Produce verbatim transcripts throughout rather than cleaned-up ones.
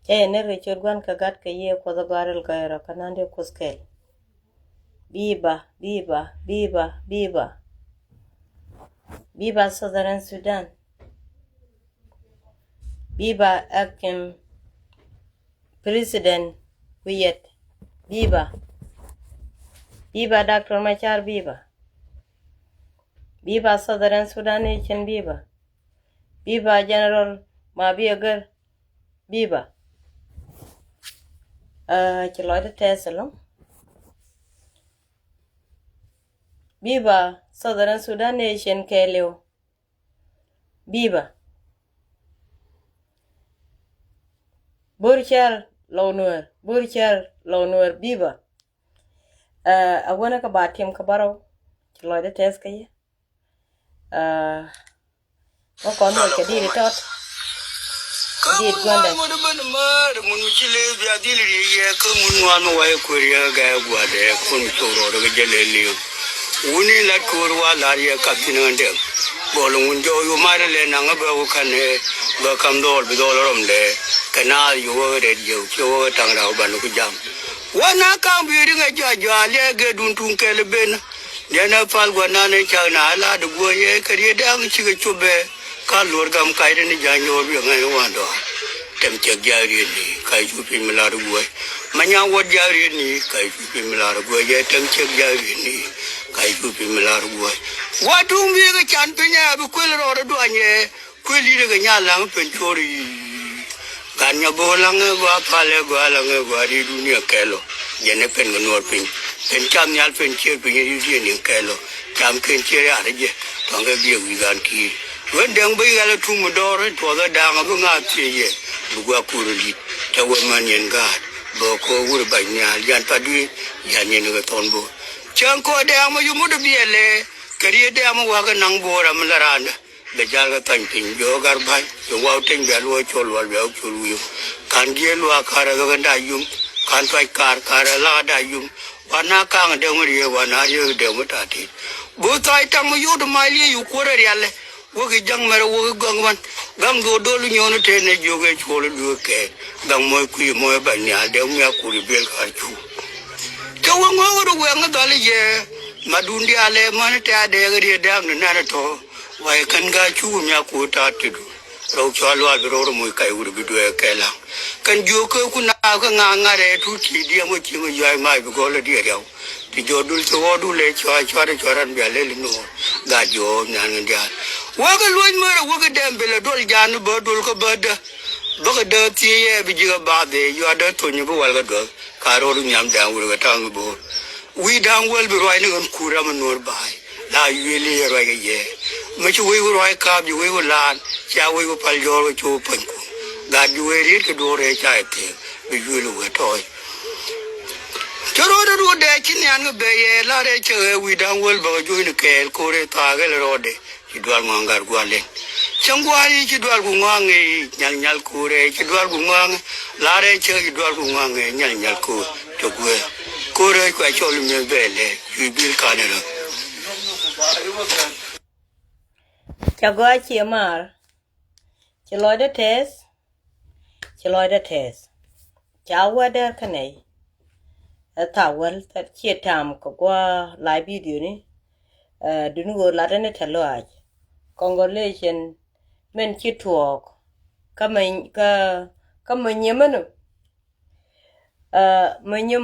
Cɛ yɛ ni ri ciöt Gua̱n kɛ Gat kɛ Yiëë Kuɔth ɛ gɔaa rɛl gɔaa rɔ kɛ na̱n dee Kuoth kɛl. Biba, biba, biba, biba. Biba Southern Sudan. Biba Acting President Kuyet. Biba. Biba Doctor Machar, biba. Biba Southern Sudan nation, biba. Biba General Mabior Ger, biba. Ci lɔcdä tɛth ɛlɔ̱ŋ. Biba Southern Sudan nation kɛɛliw. Biba. Bur Cɛl Lɔw Nuɛr, Bur Cɛl Lɔw Nuɛr, biba. Ɛ wänä kä ba tim kä bärɔw. Ci lɔcdä tɛth kä yɛ. Kä kɔn wä kɛ diet tɔt. Diet guändɛ. Ŋut ben mär ŋun mi ci lëë bia dhil ri yɛ kä ŋun ŋuan mi wayɛ kuer yɛ gɛ guadɛ kun mi cok rɔɔdɛ kɛ jɛ lɛ liu. Wuni lat koor wa lar yɛ kap thin ɣän dɛm. Gɔl ŋun jɔw yu marɛ lɛ naŋ bɛ wä kanɛ bɛ kam dhɔl bi dhɔl rɔm lɛ. Kɛ naath yu wä rɛt yɛ cie wä taŋ raw ban ku jam. Wä na kaŋ bi riŋ ɛ jɔa jɔa lɛ gɛ dun tuŋ kɛl ben. Diɛn ɛ pal guanan ɛ cak na ɛ lat guɔ yɛ kɛ riet dɛŋ cikɛ cop bɛ. Ka luɔr gam kacdä ni ja̱a̱ny nyuɔ̱ɔ̱r wiɛ ŋa̱c ni wan dɔaar. Tɛm cäk ja̱a̱k riet ni kac cu piny mi lar guɔ̱c. Ma nyaŋ wuɔt ja̱a̱k riet ni kac cu piny mi lar guɔ̱c. Ɛ tɛm cäk ja̱a̱k riet ni kac cu piny mi lar guɔ̱c. Wa tuŋ bi̱i̱ kɛ can piny ɛ bi kuël rɔɔdä duany ɛ kuël di̱t ɛ kɛ nyaal laŋ pen cuɔr i̱. Gat nyɔ bo̱o̱ laŋ ɛ gɔaa pal ɛ gɔaa laŋ ɛ gɔaa riet dunia kɛl ɔ. Jɛn ɛ pen kɛ nuɔɔr piny. Pen cam nhial pen cier piny riet diɛn in kɛl ɔ. Cam ken cier yar jɛ tɔŋ kɛ biɛ wi̱i̱ gan ki̱i̱r. Wen dɛŋ bä yɛl a tum mi dɔɔr in tuɔth a da̱a̱ŋ a bi ŋa̱a̱ thiec yɛ. Bi gua̱a̱k kur in di̱t cɛ wä män yɛn gaat. Bä kɔ wur bac nhial yan pa duëë yan yɛn kɛ thɔn bo̱o̱r. Cäŋ kɔ dɛɛŋ ma yum wut a biɛl lɛ kɛ riet dɛɛŋ ma wa̱k a naŋ bo̱o̱r a mi la raandä. Bɛ jal kɛ thany piny jɔɔk gar ba̱ny yɛ waw teny bia luɔc col wal bia wä col wi̱i̱. Ka̱n jiëë luaak ka̱r ɛ ɣäk ɛn da̱a̱ yum. Ka̱n tuac ka̱r ka̱r ɛ la̱a̱k da̱a̱ yum. Kuan na ka̱ŋ dee mi riee kuan na riee dee mi ta̱a̱ tit. Go̱o̱k tha̱a̱c taŋ mi yot mac liec yu kuɔr ɛ rialɛ. Wäki ja̱ŋ mɛrɛ wäki gaŋ ban gaŋ duɔ̱ɔ̱r dol nyuɔ̱n tëë nɛ jiök ëë cuɔl ɛ lueek kɛɛl. Gaŋ mɔc kui̱ mɔc ɛ ba̱ny nhial dee mi a kur i̱ biël ka̱r cu. Cä wä ŋɔ̱ɔ̱k ɛ rɔ wɛŋ ɛ dhɔl ɛ yɛ. Ma dun diaalɛ män ɛ tɛ̈ a dɛɛk ɛ riet dääk ni nɛn ɛ tɔ̱. Wai kän gaa cuk mi a kuut ta̱a̱ tetdu. Rɛw cɔal luaal bi rɔw rɔ moc kac wut bi duɛɛk kɛ la̱ŋ. Kän jiök kä kun a kä ŋa̱a̱ŋ ŋa̱t rɛɛ tut ci diɛm wä ci mi yuay mac bi gɔl ɛ diɛ riaw. Ti jɔɔk dul ci ɣɔɔk dul ɛ cɔal cuat ɛ cuat ran bia lel nuɔɔr. Gat jiɔɔk nyan ŋän diaal. Wäkɛ luɔ̱c mär ɛ wäkɛ dɛm bi lɛ duɔl jan bä dul kä bädä. Bäkɛ dääk thiecɛ bi ji̱ kɛ bath ëë yuat dääk thony bi wal kɛ duäth. Ka ro̱r nhiam da̱a̱ŋ wut kɛ ta̱a̱ŋ bo̱o̱r. Wi̱i̱ da̱a̱ŋ wäl bi ruacni ɣän kuur ram mi nuɔ̱ɔ̱r ba̱a̱y. La yuëël i̱ ruac kɛ yɛ. Mi ci wec wä ruac kaap ji̱ wec wä laan. Cia wec wä pal jɔɔr wä cop pa̱nykun. Gat ji̱ wec riet kɛ duɔ̱ɔ̱r rɛɛ ca ɛ thek. Bi yuëël wä tɔɔc. Cä ro̱o̱dɛ ruɔ̱t dɛɛ ci nhian kɛ bɛ yɛ la rɛɛ cä ɣɛ wi̱i̱ da̱a̱ŋ wäl bä kɛ juɔ̱cni kɛɛl ko̱r ëë thaak ɣɛl rɔɔdɛ. Ci dual ŋɔaŋ gat gua̱l in. Cäŋ gua̱a̱r i̱ ci dual ku ŋɔaŋ i̱ nyal nyal ko̱o̱rɛ ci dual ku ŋɔaŋ. La̱rɛ cä ci dual ku ŋɔaŋ i̱ nyal nyal ko̱o̱r. Cɛ guäär. Ko̱o̱rɛ kua cɔl mi̱eth bɛɛlɛ. Cui̱ bil kanɛ rä. Cɛ gɔaa ciɛ maar. Ci lɔcdä tɛth. Ci lɔcdä tɛth. Ca wä dɛr kä nɛy. Ɛ thaak wäl ciɛ tam kɛ gua̱a̱ live video ni. Duni ɣöö latdä ni tɛ̈th lɔaac. Congratulation. Min ci tuɔɔk kä mi kä kä mi nyimänu. Mi nyi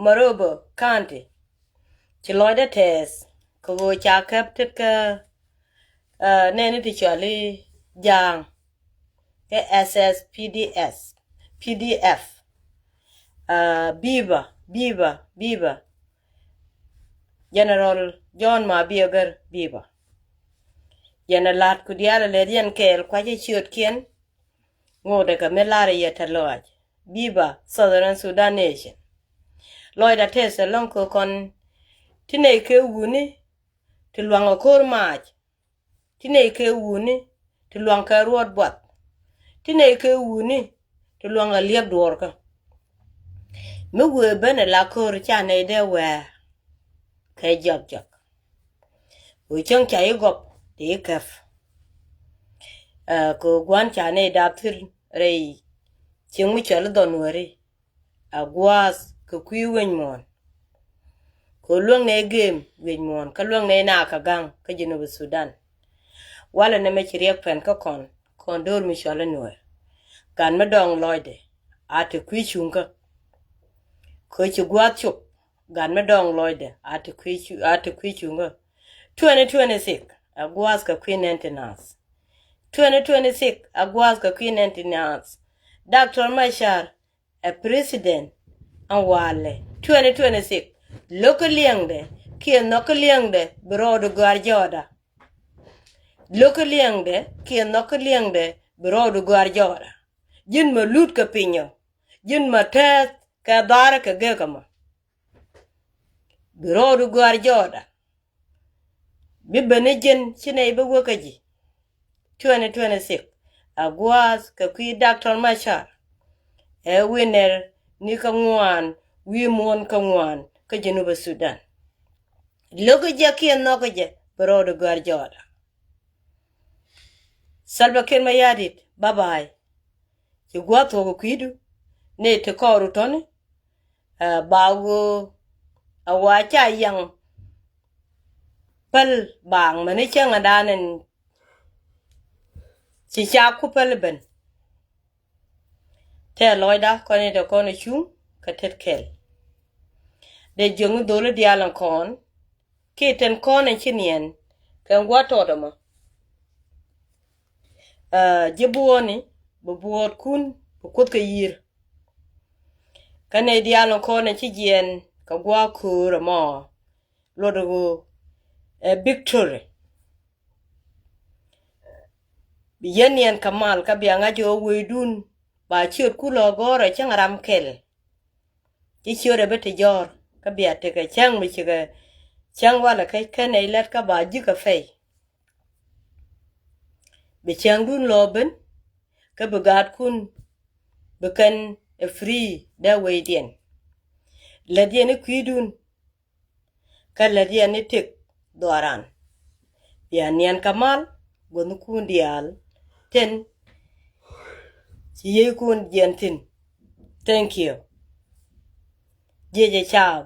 Morobo County. Ci lɔcdä tɛth kɛ ɣöö ca käp tet kä nɛɛni ti cɔal i̱ Ja̱a̱ŋ. Kɛ S S P D S, P D F. Biba, biba, biba. General John Mabior Ger, biba. Yɛn a la̱t ku diaal a lɛth yɛn kɛɛl kua̱c ɛ ciötkiɛn. Ŋotdɛ kɛ mi la̱r yɛ tɛ̈th lɔaac. Biba Southern Sudan nation. Lɔcdä tɛth ɛlɔ̱ŋ kɛ kɔn ti nɛy kɛ wuni ti lua̱ŋ ɛ ko̱r maac. Ti nɛy kɛ wuni ti lua̱ŋ kɛ ruɔ̱t buɔth. Ti nɛy kɛ wuni ti lua̱ŋ kɛ liep duɔ̱ɔ̱rkä. Mi wëë ben ɛ la ko̱r ca nɛy dee wɛɛ kɛ jiɔk jiɔk. Wëë cäŋ ca i̱ gɔp ti i̱ käp. Kɛ gua̱n ca nɛy dap thil rɛy Cieŋ mi cɔal i̱ dhɔn wääri a gua̱a̱th kɛ kui̱ wec muɔ̱ɔ̱n. Kɛ luäŋ nɛ gem wec muɔ̱ɔ̱n kä luäŋ nɛ na kɛ ga̱ŋ kä Jinub Sudan. Walɛ nɛ mɛ ci riɛk pɛn kä kɔn, kɔn do̱r mi cɔal i̱ Nuɛɛr. Gan mi dɔ̱ŋ lɔcdɛ a te kui̱ cuŋkä. Kɛ ci gua̱a̱th cop, gan mi dɔ̱ŋ lɔcdɛ a te kui̱ cu-, a te kui̱ cuŋkä. Twenty twenty-six a gua̱a̱th kɛ kui̱ nɛn ti naath. Twenty twenty-six a gua̱a̱th kɛ kui̱ nɛn ti naath. Doctor Machar ɛ president ɛn walɛ. Twenty twenty-six lo̱k kä liɛŋdɛ kiɛ nhɔk kä liɛŋdɛ bi rɔɔdu gɔ̱a̱r jɔɔda. Lo̱k kä liɛŋdɛ kiɛ nhɔk kä liɛŋdɛ bi rɔɔdu gɔ̱a̱r jɔɔda. Ji̱n ma lut kɛ pinyɔ, ji̱n ma tɛth kɛ dhaarä kɛ gek ɛmɔ. Bi rɔɔdu gɔ̱a̱r jɔɔda. Bi ben ni ji̱n ci nɛy bi wek kä ji̱. Twenty twenty-six a gua̱a̱th kɛ kui̱ Doctor Machar. Ɛ wi̱nɛr ni kä ŋuan wi̱i̱ muɔ̱ɔ̱n kä ŋuan kä Jinub Sudan. Lo̱k kä jɛ kiɛ nhɔk kä jɛ bi rɔɔdu gɔ̱a̱r jɔɔda. Salva Kiir Mayardit, bye bye. Ci gua̱a̱th thuɔ̱k kui̱du ni ti kɔɔru tɔ̱ni. Ɛ ba ɣöö a wa ca yaŋ päl baaŋ mäni cäŋ a da̱a̱n ɛn ci ca ku päl ben. Tɛ lɔcda kɔn in te kɔn cuŋ kɛ tet kɛl. Dee jiöŋ dholi diaal in kɔn kiɛ ten kɔn in ci niɛn kɛ gua̱a̱th tɔt ɛmɔ. Ɛ ji̱ buɔɔni bi buɔɔtkun bi kuoth kɛ yi̱i̱r. Kä nɛy diaal in kɔn in ci jiɛɛn kɛ gua̱a̱th köör ɛmɔ. Luɔt ɣöö ɛ victory. Bi yɛn niɛn kɛ mal kä bia ŋa̱c ɣöö wecdun ba ciöt ku lɔ gɔ̱rä cäŋ ram kɛl. Ci ciöt ɛ bi ti jɔ̱ɔ̱r kä bia tekɛ cäŋ mi cikɛ cäŋ walɛ kä kɛn ɛ ilɛt kä ba ji̱ kɛ pɛy. Bi cäŋdun lɔ ben kä bi gaatkun bi kɛn ɛ free dee wecdiɛn. Lätdiɛn i̱ kui̱dun kä lät yɛn ni tëk dhuaran. Bia niɛn kä mal guäthnikun diaal tin ci yiëëkun jiɛn thi̱n. Thank you. Jiëc ɛ caab.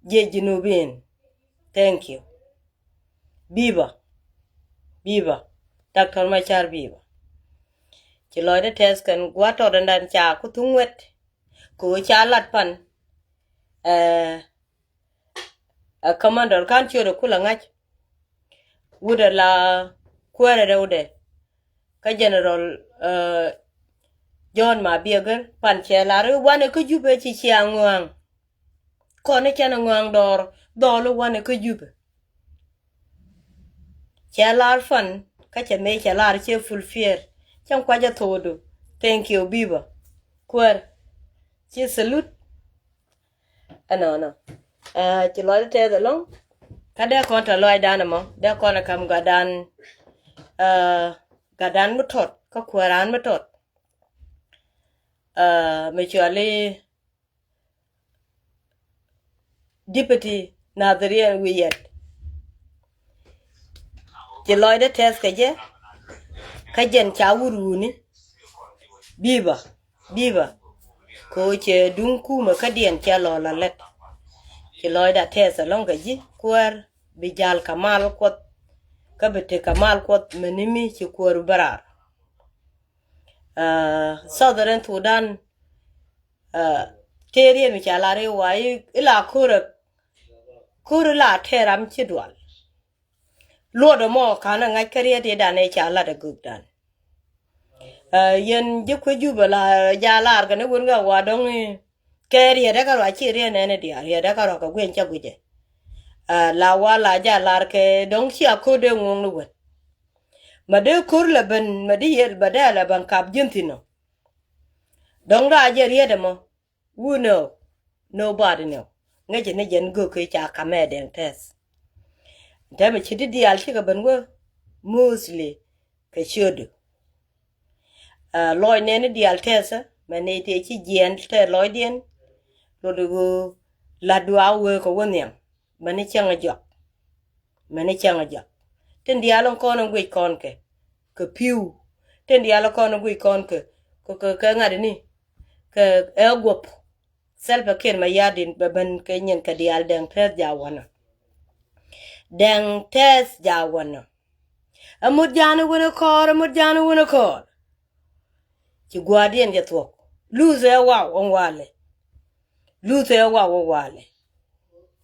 Jiëc Junubin. Thank you. Biba. Biba. Doctor Machar biba. Ci lɔcdä tɛth kɛn gua̱a̱th tɔt ɛndan ca ku thuŋ wet. Kɛ ɣöö ca lat pan. Ɛ ɛ commander kan ciötdɛ kulɛ ŋa̱c. Wutdɛ la kuäärɛ rɛwdɛ kä General ɛ John Mabiɛgɛr pan cɛ lar i̱ wanɛ kä Jupɛ ci cia ŋɔaŋ. Kɔn i̱ cɛn ɛ ŋɔaŋ dɔɔr dhɔl i̱ wanɛ kä Jupɛ. Cɛ lar pan kä cɛ mëë cɛ lar cɛ fulfill. Cɛn kuacä thokdu. Thank you Biba. Kuäär ci salute. Ɛnɔnɔ. Ɛ ci lɔcdä tɛth ɛlɔ̱ŋ. Kä dee kɔn tɔ lɔcdan ɛmɔ dee kɔn ɛ ka̱m gatdan. Ɛ gatdan mi tɔt kä kuääran mi tɔt. Ɛ mi cuali Deputy Nathiriɛn wi̱i̱ yɛt. Ci lɔcdä tɛth kɛ jɛ. Kä jɛn ca wur wuni. Biba. Biba. Kɛ ɣöö cɛ duŋ kumɛ kädiɛn cɛ lɔ la lät. Ci lɔcdä tɛth ɛlɔ̱ŋ kɛ ji̱ kuäär bi jal kɛ mal kuɔth. Kä bi tek kɛ mal kuɔth mɛni mi ci kuäär bi raar. Ɛ Southern Sudan. Ɛ tëë riet mi ca lar i̱ wa i̱ la ko̱rä. Ko̱rä la tëë ram ci dual. Luɔt ɛmɔ ka̱n ɛ ŋa̱c kä riet i̱ dan ɛ ca lat ɛ gökdan. Ɛ yɛn ji̱ kuec Jupɛ la ja lar kɛ ni wen kɛ wa dɔ̱ŋ i̱ kɛ riet ɛ kärɔa ci riet nɛn i̱ diaal riet ɛ kärɔa kɛ guiɛn cä guic ɛ. Ɛ la wa la ja lar kɛ dɔ̱ŋ ci a ko̱r dee ŋuɔ̱ŋ ni wet. Ma dee ko̱r lɛ ben ma dee yɛl bɛ dee lɛ ben kap ji̱n thi̱n ɔ. Dɔ̱ŋ daa jɛ riet ɛmɔ. Who know? Nobody know. Ŋäcɛ ni jɛn göök kɛ ca kamɛ dɛŋ tɛth. Tɛmɛ ci ti diaal cikɛ ben wä mostly kɛ ciötdu. Ɛ lɔc nɛni diaal tɛth mɛ ni tëë ci jiɛɛn tɛth lɔcdiɛn. Lot i̱ ɣöö lat duaak wee kɛ wä nhiam. Mɛni cäŋ ɛ jɔak. Mɛni cäŋ ɛ jɔak. Tin diaal in kɔn in guic kɔn kɛ kɛ pi̱w. Tin diaal in kɔn in guic kɔn kɛ kɛ, kɛ, kɛ ŋa̱t ni, kɛ ɛ guɔp. Salva Kiir Mayardit bɛ ben kɛ nyin kɛ diaal Dɛŋ Tɛth Jawänä. Dɛŋ Tɛth Jawänä. Ɛ mut ja̱a̱n wänä kɔɔr, ɛ mut ja̱a̱n wänä kɔɔr. Ci gua̱a̱rdiɛn jɛ thuɔ̱k. Luth ɛ waw ɛ walɛ. Luth ɛ waw ɛ walɛ.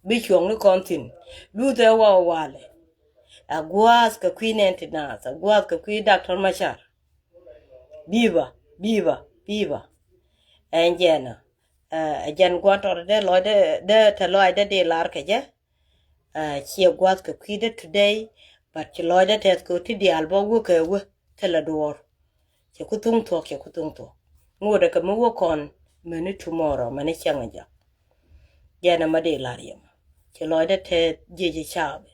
Bi cuɔ̱ŋ ni kɔn thi̱n. Luth ɛ waw ɛ walɛ. A gua̱a̱th kɛ kui̱ nɛn ti naath, a gua̱a̱th kɛ kui̱ Doctor Machar. Biba, biba, biba. Ɛn jɛn ɛ, ɛ jɛn gua̱n tɔt dee lɔcdɛ, dee te lɔcdɛ dee lar kɛ jɛ. Ɛ, ciɛ gua̱th kɛ kui̱dɛ today, but ci lɔcdɛ tɛth kɛ ti diaal bä wä kɛ wä thilɛ duɔ̱ɔ̱r. Cɛ ku thuŋ thuɔ̱k, cɛ ku thuŋ thuɔ̱k. Ŋotdɛ kɛ mi wä kɔn mɛni tomorrow, mɛni cäŋ ɛ jɔak. Jɛn ɛmɛ dee lar yɛmɛ. Ci lɔcdɛ tɛth jiɛc i̱ caapɛ.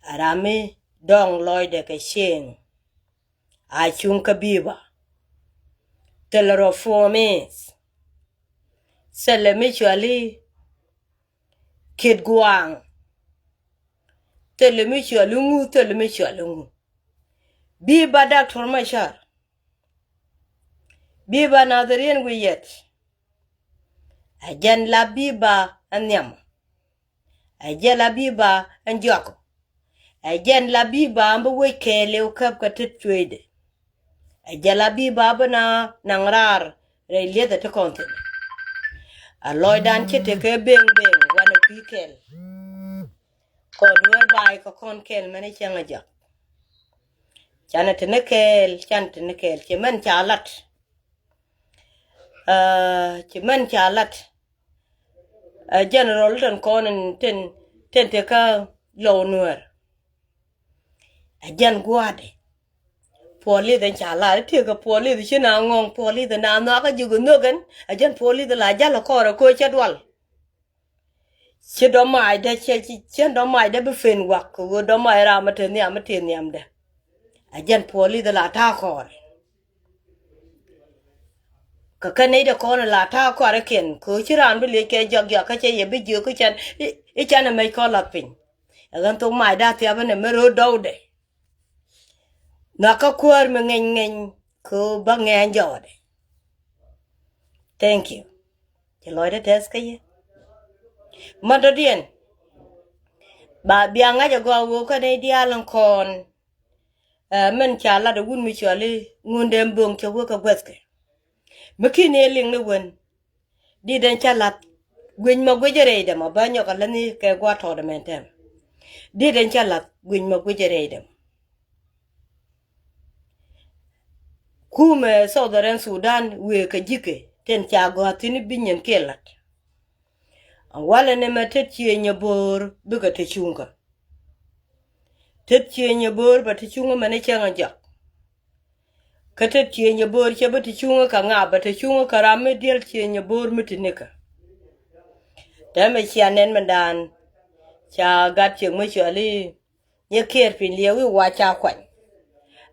A ram mi dɔŋ lɔcdɛ kɛ cieŋ. A cuŋ kä biba. Thilɛ rɔ four minutes. Thilɛ mi cuali Kiet Guaŋ. Thilɛ mi cuali ŋu, thilɛ mi cuali ŋu. Biba Doctor Machar. Biba Nathiriɛn wi̱i̱ yɛt. Ɛ jɛn la biba ɛ nhiam. Ɛ jɛn la biba ɛ jɔak. Ɛ jɛn la biba ɛ bi wec kɛɛliw käp kɛ tet cueecdɛ. Ɛ jɛn la biba bi na naŋ raar rɛy lieth ɛ ti kɔn thi̱n. A lɔcdan ci tekɛ beŋ beŋ wanɛ kui̱ kɛl. Kɔn dueer baay kɛ kɔn kɛl mɛn i̱ cäŋ ɛ jɔak. Canɛ te ni kɛɛl, canɛ te ni kɛɛl, ci mɛn ca lat. Ɛ, ci mɛn ca lat. Ɛ, general tɛn kɔn in tɛn, tɛn te kä Lɔw Nuɛɛr. Ɛ jɛn gua̱a̱dɛ. Puɔlith in ca lat, tëëkɛ puɔlith ci na ŋɔ̱ŋ puɔlith na nhɔakä ji̱ kɛ nhök ɛn. Ɛ jɛn puɔlith la jäl ɛ kɔɔrɛ ko̱ cɛ dual. Ci dɔ̱maacdä, cɛ, cɛ, cɛ dɔ̱maacdä bi pen wak kɛ ɣöö dɔ̱mac ram mi te nhiam mi te nhiamdä. A jɛn puɔlith la ta̱a̱ kɔɔr. Kɛ kɛ nɛy dee kɔn la ta̱a̱ kɔɔrikiɛn kɛ ɣöö ci raan bi liec kɛ jɔk jɔk kä cɛ yɛ bi jiök i̱ can, i̱, i̱ can ɛmɛc kɔn lath piny. Ɛ ɣän thok maacdä a thiap ɛn ɛmɛ ro̱o̱ dɔwdɛ. Nhɔakä kuäär mi ŋeny ŋeny kɛ ɣöö bä ŋɛɛny jɔɔdɛ. Thank you. Ci lɔcdä tɛth kä yɛ. Mɔtɔdiɛn. Ba bia ŋa̱c agɔaa ɣöö kä nɛy diaal in kɔn. Ɛ, mɛn ca lat ɛ wut mi cɔal i̱ Ŋundɛ Bo̱ŋ cɛ wä kɛ guäthkɛ. Mi ki̱n i̱ liŋ ni wen. Dit ɛn cä la̱th guic ma guic rɛydɛ ma bä nyɔk a läni kɛ gua̱a̱th tɔɔt ɛmɛn tɛm. Dit ɛn cä la̱th guic ma guic rɛydɛ ma. Kumɛ Southern Sudan wëë kɛ ji̱kɛ tin ca gɔ̱a̱th thi̱n bi nyin kiɛ la̱t. Walɛ ni mɛ tet ciëë nyɛ bo̱o̱r bikɛ te cuŋkä. Tet ciëë nyɛ bo̱o̱r bɛ te cuŋä mɛn i̱ cäŋ a jɔak. Kä tet ciëë nyɛ bo̱o̱r cɛ bä te cuŋä kɛ ŋa̱a̱p bɛ te cuŋä kɛ ram mi diɛl ciëë nyɛ bo̱o̱r mi te nikä. Tɛmɛ cia nɛn mɛn daan ca gat ciëŋ mi cuali nyɛ kiɛɛr piny liɛw i̱ wa ca kuany.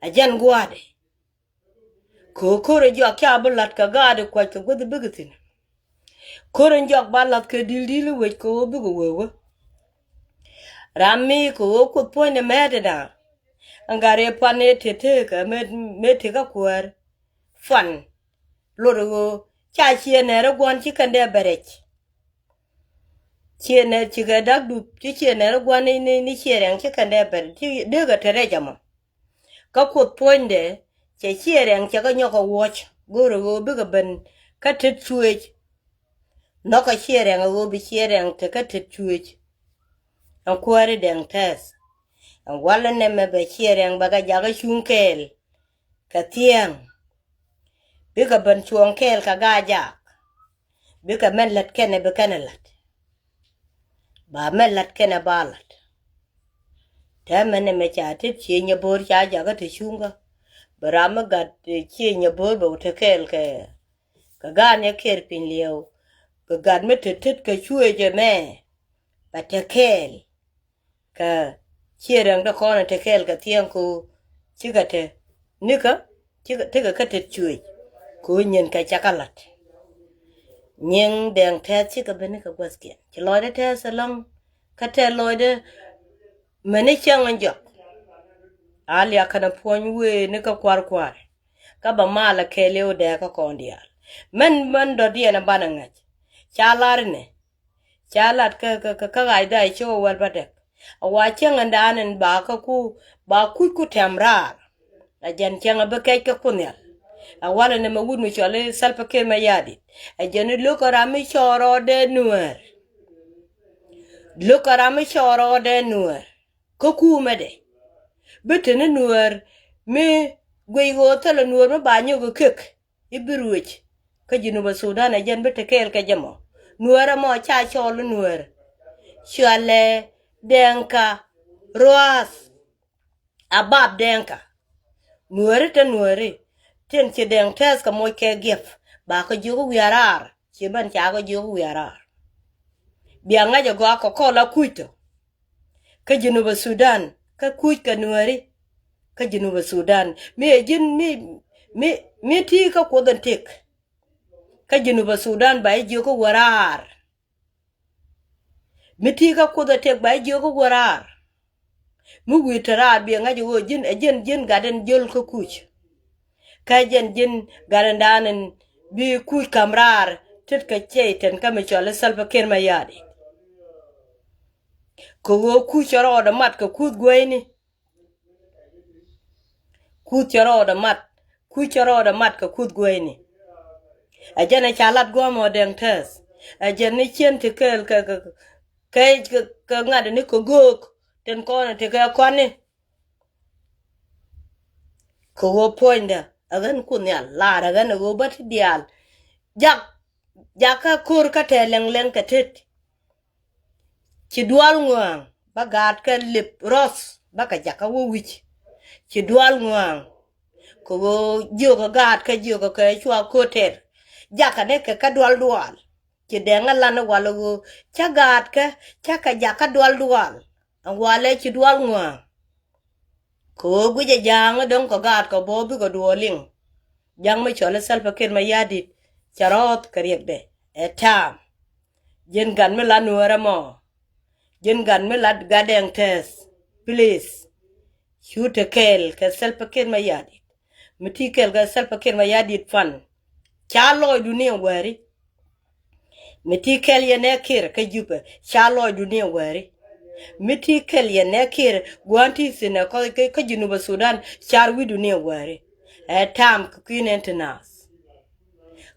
A jɛn gua̱a̱dɛ. Kɛ ɣöö ko̱r in jɔak ca bi la̱t kɛ gaat in kuac kɛ guäth in bikɛ thi̱n. Ko̱r in jɔak ba la̱th kɛ di̱l di̱l in wec kɛ ɣöö bikɛ wee wä. Ram mi kɛ ɣöö Kuoth puɔ̱nydɛ mɛɛt in da̱a̱. Ɛn gat rɛy pan ëë te teekä mëë, mëë tekä kuäär. Pan lot in ɣöö ca ciɛ nɛɛr in gua̱n ci kɛn dee bɛ rɛc. Ciɛ nɛɛr cikɛ da̱k dup ci ciɛ nɛɛr in gua̱n ni, ni, ni ciɛ rɛŋ ci kɛn dee bɛ rɛc ci dee kɛ te rɛc ɛmɔ. Kä Kuoth puɔ̱nydɛ cɛ ciɛ rɛŋ cɛ kɛ nyɔk kɛ wuɔ̱c go̱o̱rɛ ɣöö bikɛ ben kä tet cuëëc. Nhɔkɛ ciɛ rɛŋ ɛ ɣöö bi ciɛ rɛŋ te kä tet cuëëc. Ɛn kuääri Dɛŋ Tɛth. Ɛn walɛ nɛmɛ bɛ ciɛ rɛŋ bɛ kɛ jakä cuŋ kɛɛl kɛ thiɛŋ. Bikɛ ben cuɔ̱ɔ̱ŋ kɛɛl kɛ gaa jaak. Bikɛ mɛn lät kɛnɛ bi kɛnɛ la̱t. Ba mɛn la̱t kɛnɛ ba la̱t. Tɛmɛ nɛmɛ ca tet ciëë nyɛ bo̱o̱r ca jakä te cuŋkä. Bɛ ram mi gat ciëë nyɛ bo̱o̱r bɛ wä te kɛɛl kɛ, kɛ gaat nyɛ kɛɛr piny liɛw. Bɛ gat mi tet tet kɛ cuëëc ɛmɛ bɛ te kɛɛl. Kɛ ciɛ rɛŋ dee kɔn te kɛɛl kɛ thiɛŋ ko cikɛ te nikä, cikɛ, tekɛ kä tet cuëëc ko nyin kɛ cakɛ la̱t. Nyiŋ Dɛŋ Tɛth cikɛ ben nikä guäthkiɛn ci lɔcdɛ tɛth ɛlɔ̱ŋ. Kä tɛth lɔcdɛ mɛni cäŋ in jɔak. A liak kɛnɛ puɔ̱ny wëë nikä kua̱r kua̱r. Kä bɛ mal ɛ kɛɛliw dee kä kɔn diaal. Mɛn mɛn dɔ̱diɛn ɛ banɛ ŋäc. Ca lar inɛ. Ca lat kä kä kä kä ɣac dha i̱ cok ɛ wäl bädäk. A wa cäŋ ɛn daan ɛn ba kä ku ba kuc ku tɛm raar. A jɛn cäŋ a bi kɛc kä ku nhial. A walɛ nɛ mɛ wut mi cɔl i̱ Salva Kiir Mayardit. A jɛn i̱ lo̱k ɛ ram mi cɔɔr rɔɔdɛ nuäär. Lo̱k ɛ ram mi cɔɔr rɔɔdɛ nuäär. Kä kuumɛdɛ. Bi te ni nuäär mi guic ɣöö thilɛ nuäär mi ba nyɔk ɛ kek i̱ bi ruëc. Kä Jinubä Sudan ɛ jɛn bi te kɛɛl kɛ jɛ mɔ. Nuäär ɛmɔ ca cɔɔl i̱ nuäär. Cualɛ Dɛŋka ruath. A bap Dɛŋka. Nuääri te nuääri. Tin ci Dɛŋ tɛth kɛ moc kɛ giɛp. Ba kɛ jiök wiaa raar. Ci ben ca kɛ jiök wiaa raar. Bia ŋa̱c ɛ gɔaa kɛ kɔl a kuc tɔ. Kä Jinubä Sudan kä kuc kɛ nuääri. Kä Jinubä Sudan mi ɛ ji̱n mi mi mi ti kä kuoth in tik. Kä Jinubä Sudan ba i̱ jiök kä wä raar. Mi ti kä kuoth ɛ tëk ba i̱ jiök kä wä raar. Mi wi̱i̱ te raar biɛ ŋa̱c ɛ ɣöö ji̱n ɛ ji̱n ji̱n gat in jiöl kä kuc. Kä jɛn ji̱n gat in daan in bi kuc ka̱m raar tet kɛ cɛy tɛn kä mi cɔl i̱ Salva Kiir Mayardit. Kɛ ɣöö kuc cɛ rɔɔdɛ mat kɛ kuth gueyni. Kuth cɛ rɔɔdɛ mat. Kuc cɛ rɔɔdɛ mat kɛ kuth gueyni. Ɛ jɛn ɛ ca lat guɔ̱mɔ Dɛŋ tɛth. Ɛ jɛn ni cien ti kɛɛl kɛ kɛ kɛ kɛ ŋa̱t ni kɛ göök. Tin kɔn ti kɛ kɔni. Kɛ ɣöö puɔ̱nydä ɛ ɣän kun nhial lar ɛ ɣän ɛ ɣöö bä ti diaal. Jak jakä ko̱r kä tɛɛ lɛŋlɛŋ kɛ tet. Ci dual ŋua̱a̱ŋ bä gaatkɛ lip rɔth bä kɛ jakä wä wi̱c. Ci dual ŋua̱a̱ŋ kɛ ɣöö jiökä gaatkɛ jiökä kɛ cua ko̱r tɛr. Jakä ni kɛ kä dual dual. Ci dɛŋ a lan i̱ wal i̱ ɣöö cä gaatkɛ cä kɛ jakä dual dual. Ɛn walɛ ci dual ŋua̱a̱ŋ. Kɛ ɣöö guic ɛ ja̱a̱ŋ i̱ dɔ̱ŋ kɛ gaatkɛ bä bikɛ duɔɔl liŋ. Ja̱ŋ mi cɔl i̱ Salva Kiir Mayardit cɛ rɔɔth kɛ riɛkdɛ ɛ ta̱a̱m. Ji̱n gat mi la nuäärä mɔ. Ji̱n gat mi la gat Dɛŋ tɛth. Please. Cu te kɛɛl kɛ Salva Kiir Mayardit. Mi ti kɛɛl kɛ Salva Kiir Mayardit pan. Ca lɔɔcdu ni ɛ wäri. Mi ti kɛl yɛn ɛ Kiir kä Jupɛ ca lɔcdu ni ɛ wäri. Mi ti kɛl yɛn ɛ Kiir gua̱n ti thi̱n ɛ kɔc kä Junubä Sudan car wi̱cdu ni ɛ wäri. Ɛ ta̱a̱m kɛ kui̱n ɛn ti naath.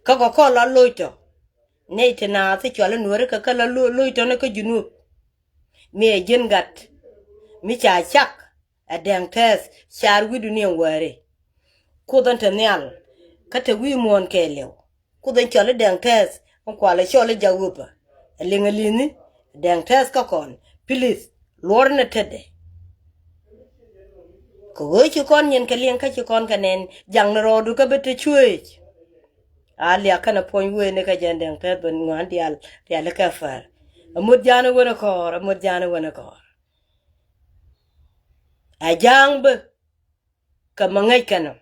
Kä kɛ kɔn la loc tɔ nɛy ti naath i̱ cual i̱ nuääri kɛ kä la loc tɔ ni kä Junub. Mi ɛ ji̱n gat mi ca cak. Ɛ Dɛŋ tɛth car wi̱cdu ni ɛn wäri. Kuoth ɛn te nhial kä te wi̱i̱ muɔ̱ɔ̱n kɛɛliw. Kuoth ɛn cɔl i̱ Dɛŋ tɛth ɛn kualɛ cɔl i̱ jak wepä. Ɛ liŋ ɛ li̱ni Dɛŋ tɛth kä kɔn pilis luɔr ni tetdɛ. Kɛ ɣöö ci kɔn nyin kɛ liŋ kä ci kɔn kɛ nɛn jaŋ ni rɔɔdu kä bi te cueec. A liak kɛn ɛ puɔ̱ny wee ni kɛ jɛn Dɛŋ tɛth ben ŋuan diaal riali kɛ fär. Ɛ mut ja̱a̱n ɛ wen ɛ kɔɔr ɛ mut ja̱a̱n ɛ wen ɛ kɔɔr. A ja̱a̱ŋ bä kɛ ma ŋäc kɛn ɔ.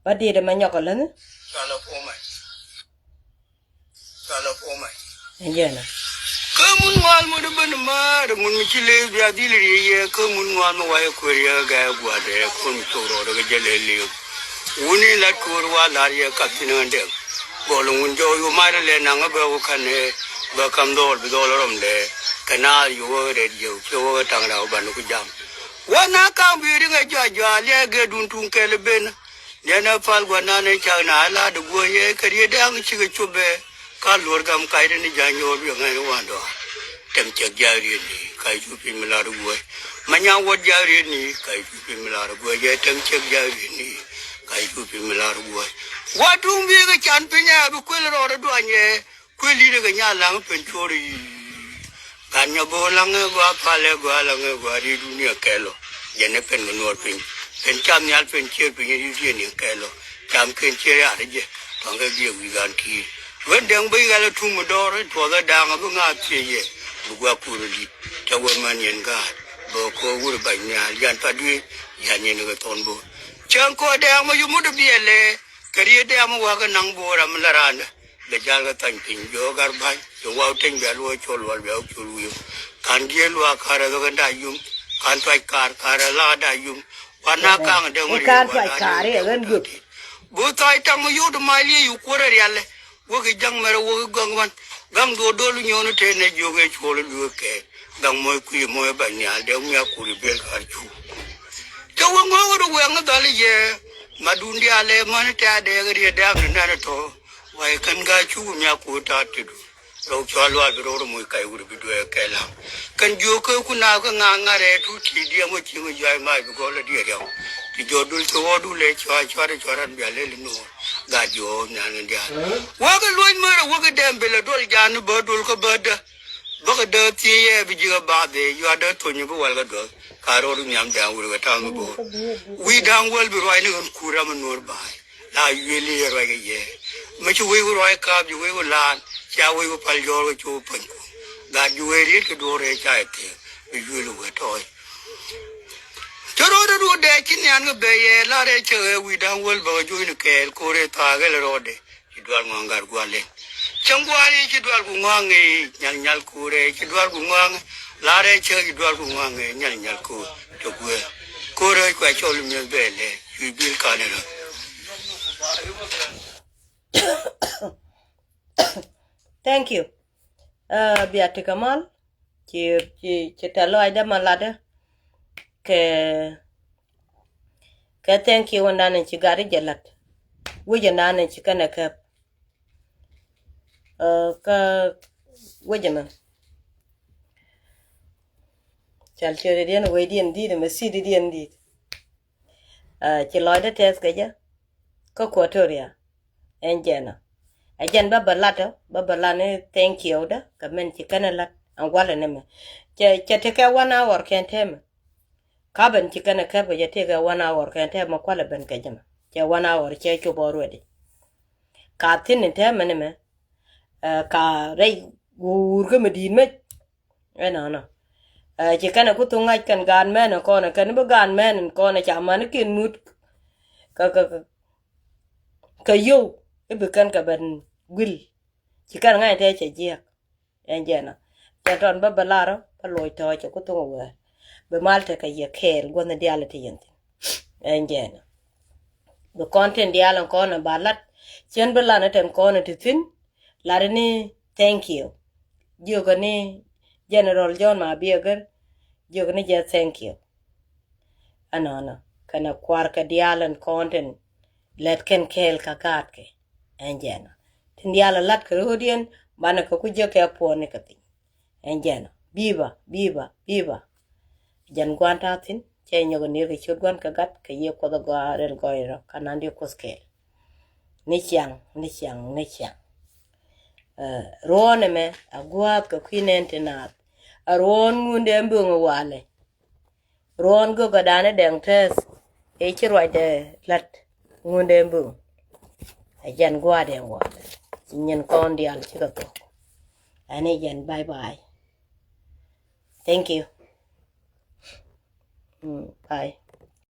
Ba diet ɛmɛ nyɔk ɔ läni. Cualɛ puɔmɛ. Cualɛ puɔmɛ. Ɛn jɛn ɔ. Kä mun ŋual mut ben maar mun mi ci lëë bia dhil riey yɛ kä mun ŋual mi wayɛ kuer yɛ gɛ gua̱dɛ kun mi cok rɔɔdɛ kɛ jɛ lɛ liw. Wuni lat ko̱r wa lar yɛ kath thin ɣän dɛk. Gɔl ŋun jɔw yu ma̱t lɛ naŋ bɛ wä ka̱n ɛ bɛ ka̱m dhɔl bi dhɔl rɔm dɛ. Kɛ naath yu wä rɛt yɛ wu ciɛ wä taŋ raw ban ku jam. Wä na ka̱m bi riŋ ɛ jɔa jɔa liɛ gɛ dun tuŋ kɛl ben. Nɛn ɛ pal gua̱n nan ɛ cak na ɛ lat guɔ yɛ kɛ riet dɛŋ cikɛ cop bɛ. Ka luɔr gam kac ti ni ja̱ny nyɔɔr wi̱i̱ ŋäc ni wan dɔaar. Tɛm cɛk ja̱a̱k riet ni kac cu piny mi lar guɔ̱c. Ma nyaŋ wuɔt ja̱a̱k riet ni kac cu piny mi lar guɔ̱c. Jɛ tɛm cɛk ja̱a̱k riet ni kac cu piny mi lar guɔ̱c. Wa tuŋ bi̱i̱ kɛ can piny ɛ bi kuël rɔɔd ɛ duany ɛ kuël li̱t ɛ kɛ nyaal laŋ pen cuɔr i̱. Gat nyɔ bo̱o̱ laŋ ɛ gɔaa pal ɛ gɔaa laŋ ɛ gɔaa riet dunia kɛl ɔ. Jɛn ɛ pen kɛ nuɔɔr piny pen cam nhial pen ciëër piny ɛ riet dunia kɛl ɔ. Camkiɛn ciɛ rial ɛ jɛ tɔ̱ŋ kɛ biɛ wi̱i̱ ɣän ki̱i̱r. Wen dɛŋ bi ɣɛl ɛ tum mi dɔɔr ɛ tuɔth ɛ da̱a̱ŋ ɛ bi ŋa̱a̱th thiec yɛ bi gua̱a̱k kuur ɛ di̱t. Cä wä män yɛn ga̱a̱t bä ko̱o̱k wur ɛ bac nhial yan pa duëë yan yɛn kɛ thɔn bo̱o̱r. Cäŋ kɔɔdɛ amä yumut ɛ biɛlɛ kɛ riet dɛ amä wakä naŋ bo̱o̱r amä la raandä. Bɛ jal kɛ thany piny jɔɔk gar ba̱ny jɛ waw teny bɛ luɔc col wal bɛ wä col wi̱i̱. Ka̱n jiëë luaak ka̱r ɛ dhɔk ɛn da̱c yum Kan tuac kar kar ɛ la da yum. Wan na kaŋ däŋ ri kan tuac kar ɛ ɣän gup. Bu thɔc taŋ yut ma liec yu kuɔr ɛ rial. Wäki jaŋ mɛrɛ wäki gaŋ man. Gaŋ duɔ dol nyuɔn te ne jiök ɛ cuɔl luek kɛ. Gaŋ mɔc kui̱ mɔc ba nhial dee ŋuia kuri bel kar cu. Cä wä ŋɔk rɔ wɛŋ dhal yɛ. Ma dun diaalɛ män tɛ̈ a dɛɛk riet dɛ̈ɛ̈m ni nɛn tɔ. Wai kän ga cuk mi a kuut ta̱a̱ ti du. Rok cɔal lual bi rok rɔ moc kac wur bi duɛɛk kɛ la̱ŋ. Kän jiök kä kun a kä ŋa̱a̱ŋ ŋa̱t rɛɛ tut ti diɛm wä cieŋ juac mac bi gɔl a diɛɛr yɔk. Ti jɔt dul ti ɣɔɔt dul lɛ cɔal cuat cuat ran bia lel nuɔɔr. Gat jiök nhial ni diaal. Wäkɛ luɔ̱c mär wäkɛ dɛm bi lɛ duɔl jan ni bä dul kä bädä. Bäkɛ dee thiec ɛ bi ji̱ kä bath ëë yuat dee thony bi wal kä duɔth. Ka rot nhiam da̱a̱ŋ wur kɛ ta̱a̱ŋ bi bo̱o̱r. Wi̱i̱ da̱a̱ŋ wäl bi ruac ni ɣän kur ram mi nuɔ̱ɔ̱r ba̱a̱c. La yuël i̱ ruac kɛ yɛ. Mi ci wec wä ruac kaap ji̱ wec wä laan. Cia wec wä pal jɔɔr wä ci wä päny kuɔ̱ŋ. Gat ji̱ wec riet kɛ duɔ̱ɔ̱r rɛɛ ca ɛ thiek. Bi yuël wä tɔɔc. Cä rɔɔdɛ duɔ̱ɔ̱r dɛɛ ci nhian kɛ bɛ yɛ la rɛɛ cä ɣɛ wi̱i̱ da̱a̱ŋ wäl bä kɛ jo̱o̱c ni kɛɛl ko̱r ëë thaak ɣɛl rɔɔdɛ. Ci dual ŋɔaŋ gat gua̱l in. Cäŋ gua̱a̱r i̱ ci dual ku ŋɔaŋ i̱ nyal nyal kuurɛ ci dual ku ŋɔaŋ. La̱rɛ cä ci dual ku ŋɔaŋ i̱ nyal nyal kuur. Cä guer. Kuurɛ kua cɔl mi̱eth bɛ lɛ. Cu bil kanɛ rä. Thank you. Uh, bia ti kamal. Ci, ci, ci tɛ lɔac dɛ ma latdä. Kɛ, kɛ thank you wä nan ci gat i̱ jɛ lat. Wä jɛ nan ci kɛnɛ kɛp. Uh, kä wä jɛ mɛ. Cal ciötdiɛn wecdiɛn di̱i̱t mɛ si̱tdiɛn di̱i̱t. Uh, ci lɔcdä tɛth kɛ jɛ. Kä Equatoria. Ɛn jɛn ɔ. Ɛ jɛn bä bä lat ɔ, bä bä lat ni thank you dä, kɛ mɛn ci kɛn ɛ lat, ɛn walɛ ni mɛ. Cɛ, cɛ tekɛ one hour kɛn tɛmɛ. Ka ben ci kɛn ɛ kɛp kɛ jɛ tekɛ one hour kɛn tɛmɛ kualɛ ben kɛ jɛ mɛ. Cɛ one hour cɛ cop already. Ka thin in tɛmɛ ni mɛ. Ɛ, ka rɛy wur kä mɛ di̱i̱t mɛ. Ɛnɔnɔ. Ɛ, ci kɛn ɛ ku thuk ŋa̱c kɛn gaat mɛn ɛ kɔn ɛ kɛn bi gaat mɛn ɛ kɔn ɛ ca man ɛ kiɛn mut. Kä, kä, kä, kä yio̱w i̱ bi kɛn kɛ ben guil. Ci kɛn ŋa̱c tɛ cɛ jiɛk. Ɛn jɛn ɔ. Cɛ tɔn bä bä lar ɔ bä loc tɔ̱ɔ̱c cɛ ku thuk ɛ wɛɛr. Bi mal tekɛ yɛ kɛɛl gua̱th ni diaal ɛ ti yɛn thi̱n. Ɛn jɛn ɔ. Bi kɔn tin diaal ɛn kɔn ɛ ba lat. Cien bi lan ɛ tɛn kɔn ɛ ti thi̱n. Lat ni thank you. Jiök ni General John Mabior Gɛr. Jiök ni jɛ thank you. Ɛnɔnɔ kɛnɛ kua̱r kɛ diaal ɛn kɔn tin lɛt kɛn kɛɛl kä gaatkɛ. Ɛn jɛn ɔ. Tin diaal ɛ lat kɛ ro̱o̱diɛn banɛ kɛ ku jiäk kɛ puɔ̱ɔ̱ni kɛ piny. Ɛn jɛn ɔ. Biba, biba, biba. Jɛn gua̱n ta̱a̱ thi̱n cɛ nyɔk ɛ nier kɛ ciöt gua̱n kɛ gat kɛ yiëë kuɔth ɛ gɔaa rɛl gɔɔy rɔ ka na̱n di kuoth kɛɛl. Ni ciaŋ, ni ciaŋ, ni ciaŋ. Ɛ, ruɔ̱ɔ̱n ɛmɛ a gua̱a̱th kɛ kui̱ nɛn ti naath. A ruɔ̱ɔ̱n ŋundɛ mböŋ ɛ walɛ. Ruɔ̱ɔ̱n gökä da̱a̱n ɛ dɛŋ tɛth. Ëë ci ruacdɛ la̱t ŋundɛ mböŋ. A jɛn gua̱a̱dɛ walɛ. Ci nyin kɔn diaal cikɛ thok. Ɛn i̱ jɛn bye bye. Thank you. Mm, bye.